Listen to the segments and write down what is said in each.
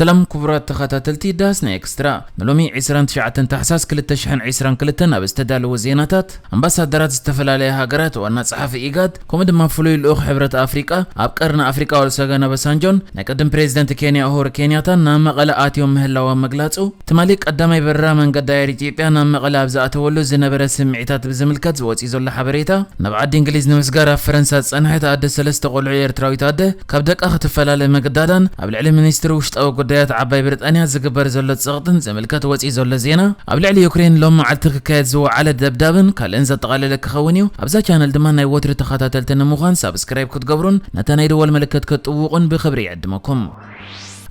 ሰላም ክቡራት ተኸታተልቲ ዳስ ናይ ኤክስትራ። ንሎሚ ዕስራን ትሽዓተን ታሕሳስ ክልተ ሽሕን ዕስራን ክልተን ኣብ ዝተዳለወ ዜናታት፣ ኣምባሳደራት ዝተፈላለያ ሃገራት፣ ዋና ጸሓፊ ኢጋድ፣ ከምኡ ድማ ፍሉይ ልኡኽ ሕብረት ኣፍሪቃ ኣብ ቀርኒ ኣፍሪቃ ኦሉሰጋን ኦባሳንጆን ናይ ቅድም ፕሬዚደንት ኬንያ ኡሁሩ ኬንያታን ናብ መቐለ ኣትዮም ምህላዎም ምግላጹ፣ ትማሊ ቀዳማይ በረራ መንገዲ ኣየር ኢትዮጵያ ናብ መቐለ ኣብ ዝኣተወሉ ዝነበረ ስምዒታት ብዝምልከት ዝወጽእ ዘሎ ሓበሬታ፣ ናብ ዓዲ እንግሊዝ ንምስጋር ኣብ ፈረንሳ ዝጸንሐት ኣደ ሰለስተ ቆልዑ ኤርትራዊት ኣደ ካብ ደቃ ክትፈላለ ምግዳዳን ኣብ ልዕሊ ሚኒስትሪ ውሽጣዊ ጉዳያት ዓባይ ብሪጣንያ ዝግበር ዘሎ ጸቕጥን ዝምልከት ወጺኡ ዘሎ ዜና፣ ኣብ ልዕሊ ዩክሬን ሎም መዓልቲ ክካየድ ዝወዓለ ደብዳብን ካልእን ዘጠቓለለ ክኸውን እዩ። ኣብዛ ቻነል ድማ ናይ ወትሪ ተኸታተልቲ ንምዃን ሳብስክራይብ ክትገብሩን ነታ ናይ ደወል ምልክት ክትጥውቑን ብኽብሪ ይዕድመኩም።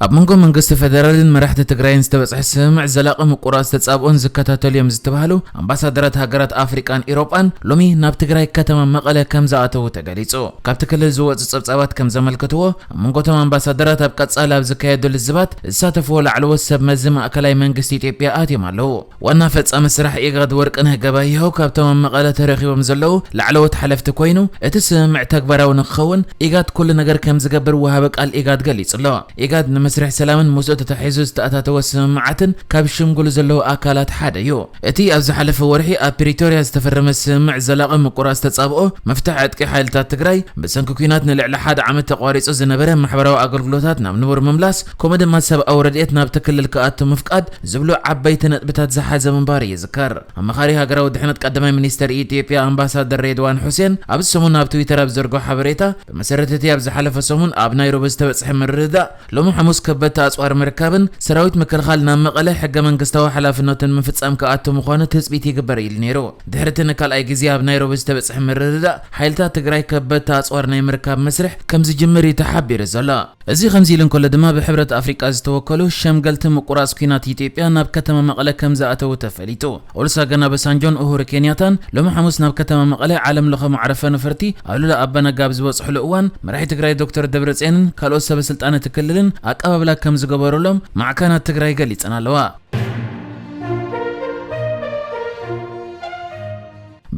ኣብ መንጎ መንግስቲ ፌደራልን መራሕቲ ትግራይን ዝተበጽሐ ስምምዕ ዘላቒ ምቁራጽ ተጻብኦን ዝከታተሉ እዮም ዝተባህሉ ኣምባሳደራት ሃገራት ኣፍሪቃን ኢሮጳን ሎሚ ናብ ትግራይ ከተማ መቐለ ከም ዝኣተዉ ተገሊጹ። ካብቲ ክልል ዝወጹ ጸብጻባት ከም ዘመልክትዎ፣ ኣብ መንጎ እቶም ኣምባሳደራት ኣብ ቀጻሊ ኣብ ዝካየዱ ልዝባት ዝሳተፍዎ ላዕለዎት ሰብ መዚ ማእከላይ መንግስቲ ኢትዮጵያ ኣትዮም ኣለዉ። ዋና ፈጻሚ ስራሕ ኢጋድ ወርቅነህ ገበየሁ ካብቶም ኣብ መቐለ ተረኺቦም ዘለዉ ላዕለዎት ሓለፍቲ ኮይኑ፣ እቲ ስምምዕ ተግባራዊ ንክኸውን ኢጋድ ኩሉ ነገር ከም ዝገብር ወሃቢ ቃል ኢጋድ ገሊጹ ኣሎ። ኢጋድ ንመስርሕ ሰላምን ምስኡ ተታሒዙ ዝተኣታተወ ስምምዓትን ካብ ዝሽምግሉ ዘለዉ ኣካላት ሓደ እዩ። እቲ ኣብ ዝሓለፈ ወርሒ ኣብ ፕሪቶርያ ዝተፈረመ ስምምዕ ዘላቒ ምቁራጽ ተጻብኦ፣ ምፍታሕ ዕጥቂ ሓይልታት ትግራይ፣ ብሰንኪ ኲናት ንልዕሊ ሓደ ዓመት ተቋሪጹ ዝነበረ ማሕበራዊ ኣገልግሎታት ናብ ንቡር ምምላስ፣ ከምኡ ድማ ሰብኣዊ ረድኤት ናብቲ ክልል ክኣቱ ምፍቃድ ዝብሉ ዓበይቲ ነጥብታት ዝሓዘ ምንባሩ ይዝከር። ኣማኻሪ ሃገራዊ ድሕነት ቀዳማይ ሚኒስተር ኢትዮጵያ ኣምባሳደር ሬድዋን ሑሴን ኣብዚ ሰሙን ኣብ ትዊተር ኣብ ዘርግሖ ሓበሬታ፣ ብመሰረት እቲ ኣብ ዝሓለፈ ሰሙን ኣብ ናይሮቢ ዝተበጽሐ ምርድዳእ፣ ሎሚ ሓሙስ ከበድቲ ኣጽዋር ምርካብን ሰራዊት ምክልኻል ናብ መቐለ ሕገ መንግስታዊ ሓላፍነቱን ምፍጻም ክኣቱ ምዃኑ ትጽቢት ይግበር ኢሉ ነይሩ። ድሕሪ እቲ ንካልኣይ ግዜ ኣብ ናይሮቢ ዝተበጽሐ ምርድዳእ፣ ሓይልታት ትግራይ ከበድቲ ኣጽዋር ናይ ምርካብ መስርሕ ከም ዝጅምር እዩ ተሓቢሩ ዘሎ። እዚ ከምዚ ኢሉ እንከሎ ድማ፣ ብሕብረት ኣፍሪቃ ዝተወከሉ ሸምገልቲ ምቁራጽ ኲናት ኢትዮጵያ ናብ ከተማ መቐለ ከም ዝኣተዉ ተፈሊጡ። ኦሉሰገን ኦባሳንጆን ኡሁሩ ኬንያታን ሎሚ ሓሙስ ናብ ከተማ መቐለ ዓለም ለኸ መዕረፈ ነፈርቲ ኣሉላ ኣባነጋ ኣብ ዝበጽሕሉ እዋን፣ መራሒ ትግራይ ዶክተር ደብረጽዮንን ካልኦት ሰበ ስልጣን እቲ ክልልን ኣቀባብላ ከም ዝገበሩሎም ማዕከናት ትግራይ ገሊጸን ኣለዋ።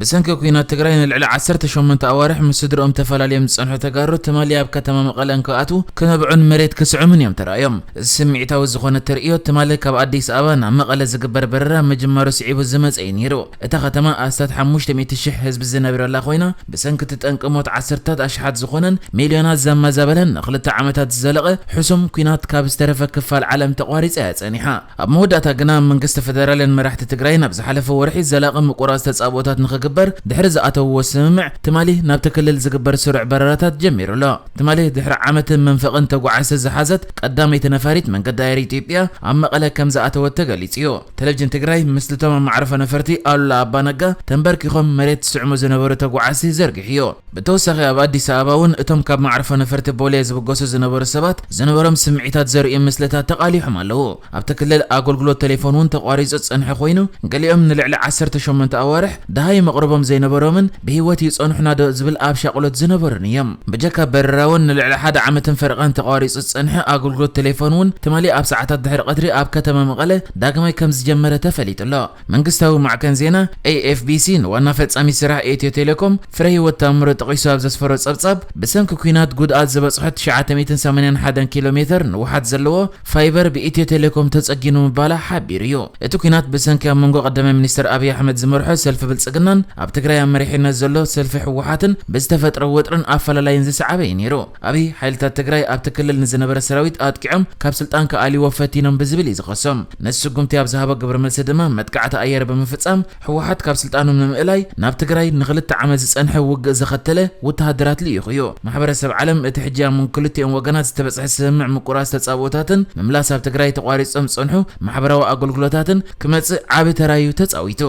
ብሰንኪ ኲናት ትግራይ ንልዕሊ ዓሰርተ ሸሞንተ ኣዋርሕ ምስ ስድርኦም ተፈላልዮም ዝጸንሑ ተጋሩ፣ ትማሊ ኣብ ከተማ መቐለ እንክኣትዉ ክነብዑን መሬት ክስዕሙን እዮም ተራእዮም። እዚ ስምዒታዊ ዝኾነ ተርእዮ፣ ትማሊ ካብ ኣዲስ ኣበባ ናብ መቐለ ዝግበር በረራ ምጅማሩ ስዒቡ ዝመጸ እዩ ነይሩ። እታ ከተማ ኣስታት ሓሙሽተ ሚእቲ ሽሕ ህዝቢ ዝነብረላ ኮይና፣ ብሰንኪ እቲ ጠንቂ ሞት ዓሰርታት ኣሽሓት ዝኾነን ሚልዮናት ዘመዛበለን ንክልተ ዓመታት ዝዘለቐ ሕሱም ኲናት ካብ ዝተረፈ ክፋል ዓለም ተቋሪጻ እያ ጸኒሓ። ኣብ መወዳእታ ግና መንግስቲ ፌደራልን መራሕቲ ትግራይን ኣብ ዝሓለፈ ወርሒ ዘላቒ ምቁራጽ ተጻብኦታት ንኽግበር ድሕሪ ዝኣተውዎ ስምምዕ፣ ትማሊ ናብቲ ክልል ዝግበር ስሩዕ በረራታት ጀሚሩ ኣሎ። ትማሊ ድሕሪ ዓመትን መንፈቕን ተጓዓዝቲ ዝሓዘት ቀዳመይቲ ነፋሪት መንገዲ ኣየር ኢትዮጵያ ኣብ መቐለ ከም ዝኣተወት ተገሊጹ እዩ። ቴሌቪዥን ትግራይ ምስቲ እቶም ኣብ መዕረፎ ነፈርቲ ኣሉላ ኣባነጋ ተንበርኪኾም መሬት ዝስዕሙ ዝነበሩ ተጓዓዝቲ ዘርጊሑ እዩ። ብተወሳኺ ኣብ ኣዲስ ኣበባ እውን እቶም ካብ መዕረፎ ነፈርቲ ቦሌ ዝብገሱ ዝነበሩ ሰባት ዝነበሮም ስምዒታት ዘርእዩ ምስልታት ተቓሊሖም ኣለዉ። ኣብቲ ክልል ኣገልግሎት ቴሌፎን እውን ተቋሪጹ ዝጸንሐ ኮይኑ፣ ገሊኦም ንልዕሊ ዓሰርተ ሸሞንተ ኣዋርሕ ደሃይ መቕርቦም ዘይነበሮምን ብህይወት ይጸንሑና ዶ ዝብል ኣብ ሻቕሎት ዝነበሩን እዮም። ብጀካ በረራ እውን ንልዕሊ ሓደ ዓመትን ፈረቓን ተቋሪጹ ዝጸንሐ ኣገልግሎት ቴሌፎን እውን ትማሊ ኣብ ሰዓታት ድሕሪ ቀትሪ ኣብ ከተማ መቐለ ዳግማይ ከም ዝጀመረ ተፈሊጡ ኣሎ። መንግስታዊ ማዕከን ዜና ኤ ኤፍ ቢ ሲ ንዋና ፈጻሚ ስራሕ ኢትዮ ቴሌኮም ፍረህይወት ታምሩ ጠቒሱ ኣብ ዘስፈሮ ጸብጻብ፣ ብሰንኪ ኲናት ጉድኣት ዝበጽሖ ትሽዓተ ሚእትን ሰማንያን ሓደን ኪሎ ሜተር ንውሓት ዘለዎ ፋይበር ብኢትዮ ቴሌኮም ተጸጊኑ ምባላ ሓቢሩ እዩ። እቲ ኲናት ብሰንኪ ኣብ መንጎ ቀዳማይ ሚኒስትር ኣብይ ኣሕመድ ዝመርሖ ሰልፊ ብልጽግናን ኣብ ትግራይ ኣብ መሪሕነት ዘሎ ሰልፊ ህወሓትን ብዝተፈጥረ ወጥርን ኣፈላላይን ዝሰዓበ እዩ ነይሩ። ኣብይ፣ ሓይልታት ትግራይ ኣብቲ ክልል ንዝነበረ ሰራዊት ኣጥቂዖም ካብ ስልጣን ክኣልይዎ ፈቲኖም ብዝብል እዩ ዝኸሶም። ነዚ ስጉምቲ ኣብ ዝሃቦ ግብረ መልሲ ድማ፣ መጥቃዕቲ ኣየር ብምፍጻም ህወሓት ካብ ስልጣኑ ንምእላይ ናብ ትግራይ ንኽልተ ዓመት ዝጸንሐ ውግእ ዘኸተለ ወተሃደራት ልኢኹ እዩ። ማሕበረሰብ ዓለም እቲ ሕጂ ኣብ መንጎ ክልቲኦም ወገናት ዝተበጽሐ ስምምዕ ምቁራጽ ተጻብኦታትን ምምላስ ኣብ ትግራይ ተቋሪጾም ዝጸንሑ ማሕበራዊ ኣገልግሎታትን ክመጽእ ዓቢ ተራ እዩ ተጻዊቱ።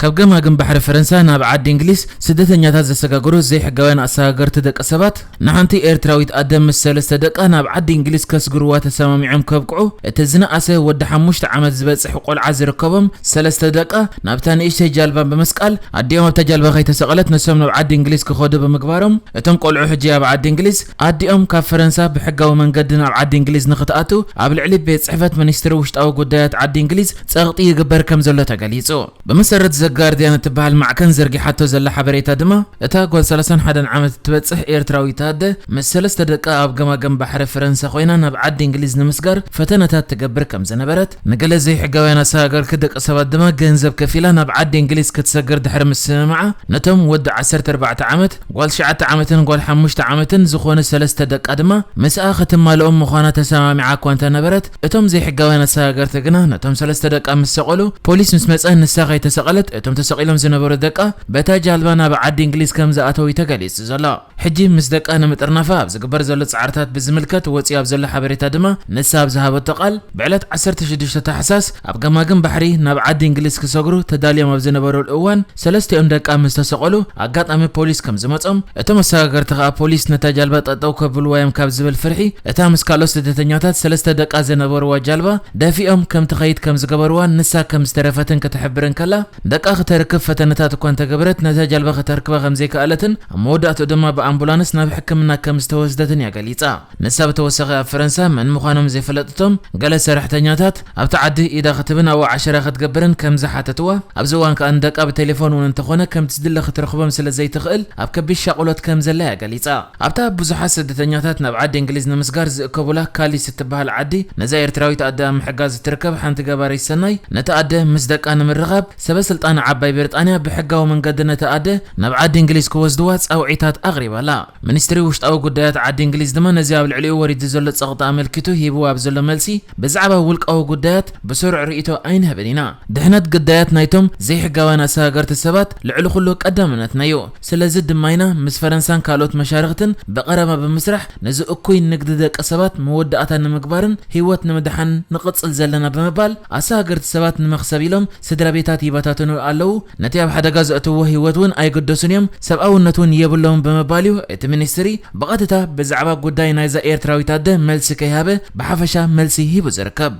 ካብ ገማግም ባሕሪ ፈረንሳ ናብ ዓዲ እንግሊዝ ስደተኛታት ዘሰጋግሩ ዘይሕጋውያን ኣሰጋገርቲ ደቂ ሰባት፣ ንሓንቲ ኤርትራዊት ኣደ ምስ ሰለስተ ደቃ ናብ ዓዲ እንግሊዝ ከስግርዋ ተሰማሚዖም ከብቅዑ፣ እቲ ዝነኣሰ ወዲ ሓሙሽተ ዓመት ዝበጽሕ ቆልዓ ዝርከቦም ሰለስተ ደቃ ናብታ ንእሽተይ ጃልባ ብምስቃል፣ ኣዲኦም ኣብታ ጃልባ ከይተሰቐለት ንሶም ናብ ዓዲ እንግሊዝ ክኸዱ ብምግባሮም፣ እቶም ቆልዑ ሕጂ ኣብ ዓዲ እንግሊዝ፣ ኣዲኦም ካብ ፈረንሳ ብሕጋዊ መንገዲ ናብ ዓዲ እንግሊዝ ንኽትኣቱ ኣብ ልዕሊ ቤት ጽሕፈት ሚኒስትሪ ውሽጣዊ ጉዳያት ዓዲ እንግሊዝ ጸቕጢ ይግበር ከም ዘሎ ተገሊጹ። ብመሰረት ዘገ ጋርዲያን እትበሃል ማዕከን ዘርጊሓቶ ዘላ ሓበሬታ ድማ፣ እታ ጓል ሰላሳን ሓደን ዓመት እትበጽሕ ኤርትራዊት ኣደ ምስ ሰለስተ ደቃ ኣብ ገማገም ባሕሪ ፈረንሳ ኮይና ናብ ዓዲ እንግሊዝ ንምስጋር ፈተነታት ትገብር ከም ዝነበረት፣ ንገለ ዘይሕጋውያን ኣሰጋገርቲ ደቂ ሰባት ድማ ገንዘብ ከፊላ ናብ ዓዲ እንግሊዝ ክትሰግር ድሕሪ ምስምማዓ፣ ነቶም ወዲ ዓሰርተ ኣርባዕተ ዓመት፣ ጓል ትሽዓተ ዓመትን ጓል ሓሙሽተ ዓመትን ዝኾኑ ሰለስተ ደቃ ድማ ምስኣ ክትማልኦም ምዃና ተሰማሚዓ እኳ እንተነበረት፣ እቶም ዘይሕጋውያን ኣሰጋገርቲ ግና ነቶም ሰለስተ ደቃ ምስ ሰቐሉ፣ ፖሊስ ምስ መጸ ንሳ ከይተሰቐለት፣ እቶም ተሰቒሎም ዝነበሩ ደቃ በታ ጃልባ ናብ ዓዲ እንግሊዝ ከም ዝኣተዉ እዩ ተገሊጹ ዘሎ። ሕጂ ምስ ደቃ ንምጥርናፋ ኣብ ዝግበር ዘሎ ጻዕርታት ብዝምልከት ወጺኡ ኣብ ዘሎ ሓበሬታ ድማ፣ ንሳ ኣብ ዝሃበቶ ቃል፣ ብዕለት ዓሰርተ ሽዱሽተ ታሕሳስ ኣብ ገማግም ባሕሪ ናብ ዓዲ እንግሊዝ ክሰግሩ ተዳልዮም ኣብ ዝነበሩሉ እዋን፣ ሰለስቲኦም ደቃ ምስ ተሰቐሉ፣ ኣጋጣሚ ፖሊስ ከም ዝመጾም፣ እቶም ኣሰጋገርቲ ከኣ ፖሊስ ነታ ጃልባ ጠጠው ከብልዋ እዮም ካብ ዝብል ፍርሒ፣ እታ ምስ ካልኦት ስደተኛታት ሰለስተ ደቃ ዝነበርዋ ጃልባ ደፊኦም ከም ትኸይድ ከም ዝገበርዋን ንሳ ከም ዝተረፈትን ክትሕብር እንከላ፣ ደቃ ክተርክብ ፈተነታት እኳ እንተገበረት፣ ነታ ጃልባ ክተርክባ ከም ዘይከኣለትን ኣብ መወዳእትኡ ድማ ብኣምቡላንስ ናብ ሕክምና ከም ዝተወስደትን እያ ገሊጻ። ንሳ ብተወሳኺ ኣብ ፈረንሳ መን ምዃኖም ዘይፈለጥቶም ገለ ሰራሕተኛታት ኣብቲ ዓዲ ኢዳ ክትህብን ኣብኡ ዓሸራ ክትገብርን ከም ዝሓተትዋ፣ ኣብዚ እዋን ከኣ ንደቃ ብቴሌፎን እውን እንተኾነ ከምቲ ዝድለ ክትረኽቦም ስለ ዘይትኽእል ኣብ ከቢድ ሻቕሎት ከም ዘላ እያ ገሊጻ። ኣብታ ብዙሓት ስደተኛታት ናብ ዓዲ እንግሊዝ ንምስጋር ዝእከቡላ ካሊስ እትበሃል ዓዲ፣ ነዛ ኤርትራዊት ኣደ ኣብ ምሕጋዝ እትርከብ ሓንቲ ገባሪት ሰናይ፣ ነታ ኣደ ምስ ደቃ ንምርኻብ ሰበ ስልጣን ዓባይ ብሪጣንያ ብሕጋዊ መንገዲ ነታ ኣደ ናብ ዓዲ እንግሊዝ ክወስድዋ ጻውዒታት ኣቕሪባ'ላ። ሚኒስትሪ ውሽጣዊ ጉዳያት ዓዲ እንግሊዝ ድማ ነዚ ኣብ ልዕሊኡ ወሪዱ ዘሎ ጸቕጢ ኣመልኪቱ ሂብዎ ኣብ ዘሎ መልሲ፣ ብዛዕባ ውልቃዊ ጉዳያት ብስሩዕ ርእይቶ ኣይንህብን ኢና። ድሕነት ግዳያት ናይቶም ዘይሕጋውያን ኣሰጋገርቲ ሰባት ልዕሊ ኩሉ ቀዳምነትና እዩ። ስለዚ ድማ ኢና ምስ ፈረንሳን ካልኦት መሻርኽትን ብቐረባ ብምስራሕ ነዚ እኩይ ንግዲ ደቂ ሰባት መወዳእታ ንምግባርን ህይወት ንምድሓን ንቕጽል ዘለና ብምባል፣ ኣሰጋገርቲ ሰባት ንመኽሰብ ኢሎም ስድራ ቤታት ይበታተኑ ኣለዉ፣ ነቲ ኣብ ሓደጋ ዘእትዎ ህይወት እውን ኣይግደሱን እዮም፣ ሰብኣውነት እውን የብሎምን ብምባል እዩ እቲ ሚኒስትሪ ብቐጥታ ብዛዕባ ጉዳይ ናይዛ ኤርትራዊት ኣደ መልሲ ከይሃበ ብሓፈሻ መልሲ ሂቡ ዝርከብ።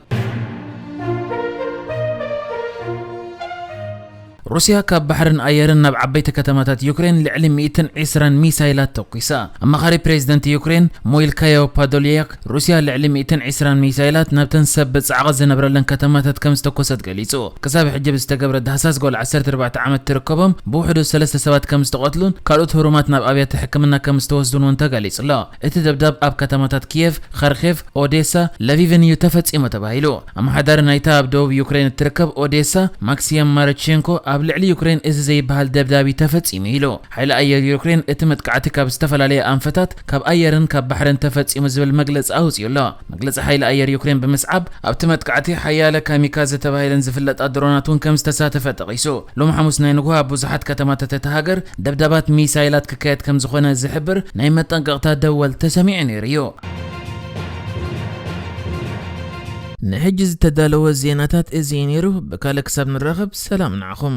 ሩስያ ካብ ባሕርን ኣየርን ናብ ዓበይቲ ከተማታት ዩክሬን ልዕሊ ሚእትን ዕስራን ሚሳይላት ተኲሳ። ኣማኻሪ ፕሬዚደንት ዩክሬን ሞይልካዮ ፓዶልያክ፣ ሩስያ ልዕሊ ሚእትን ዕስራን ሚሳይላት ናብተን ሰብ ብጻዕቒ ዝነብረለን ከተማታት ከም ዝተኮሰት ገሊጹ። ክሳብ ሕጂ ብዝተገብረ ዳህሳስ ጓል ዓሰርተ ኣርባዕተ ዓመት ትርከቦም ብውሕዱ ሰለስተ ሰባት ከም ዝተቐትሉን ካልኦት ህሩማት ናብ ኣብያተ ሕክምና ከም ዝተወስዱን እውን ተገሊጹ ኣሎ። እቲ ደብዳብ ኣብ ከተማታት ኪየቭ፣ ኻርኬቭ፣ ኦዴሳ፣ ለቪቭን እዩ ተፈጺሙ ተባሂሉ። ኣመሓዳሪ ናይታ ኣብ ደቡብ ዩክሬን እትርከብ ኦዴሳ ማክሲም ማርቼንኮ ኣብ ልዕሊ ዩክሬን እዚ ዘይበሃል ደብዳብ እዩ ተፈጺሙ ኢሉ። ሓይሊ ኣየር ዩክሬን እቲ መጥቃዕቲ ካብ ዝተፈላለየ ኣንፈታት ካብ ኣየርን ካብ ባሕርን ተፈጺሙ ዝብል መግለጺ ኣውጺኡ ኣሎ። መግለጺ ሓይሊ ኣየር ዩክሬን ብምስዓብ ኣብቲ መጥቃዕቲ ሓያለ ካሚካዘ ተባሂለን ዝፍለጣ ድሮናት እውን ከም ዝተሳተፈ ጠቒሱ። ሎሚ ሓሙስ ናይ ንግሆ ኣብ ብዙሓት ከተማታት እታ ሃገር ደብዳባት ሚሳይላት ክካየድ ከም ዝኾነ ዝሕብር ናይ መጠንቀቕታ ደወል ተሰሚዑ ነይሩ እዩ። ንሕጂ ዝተዳለወ ዜናታት እዚ እዩ ነይሩ። ብካልእ ክሳብ ንራኸብ ሰላም ንዓኹም።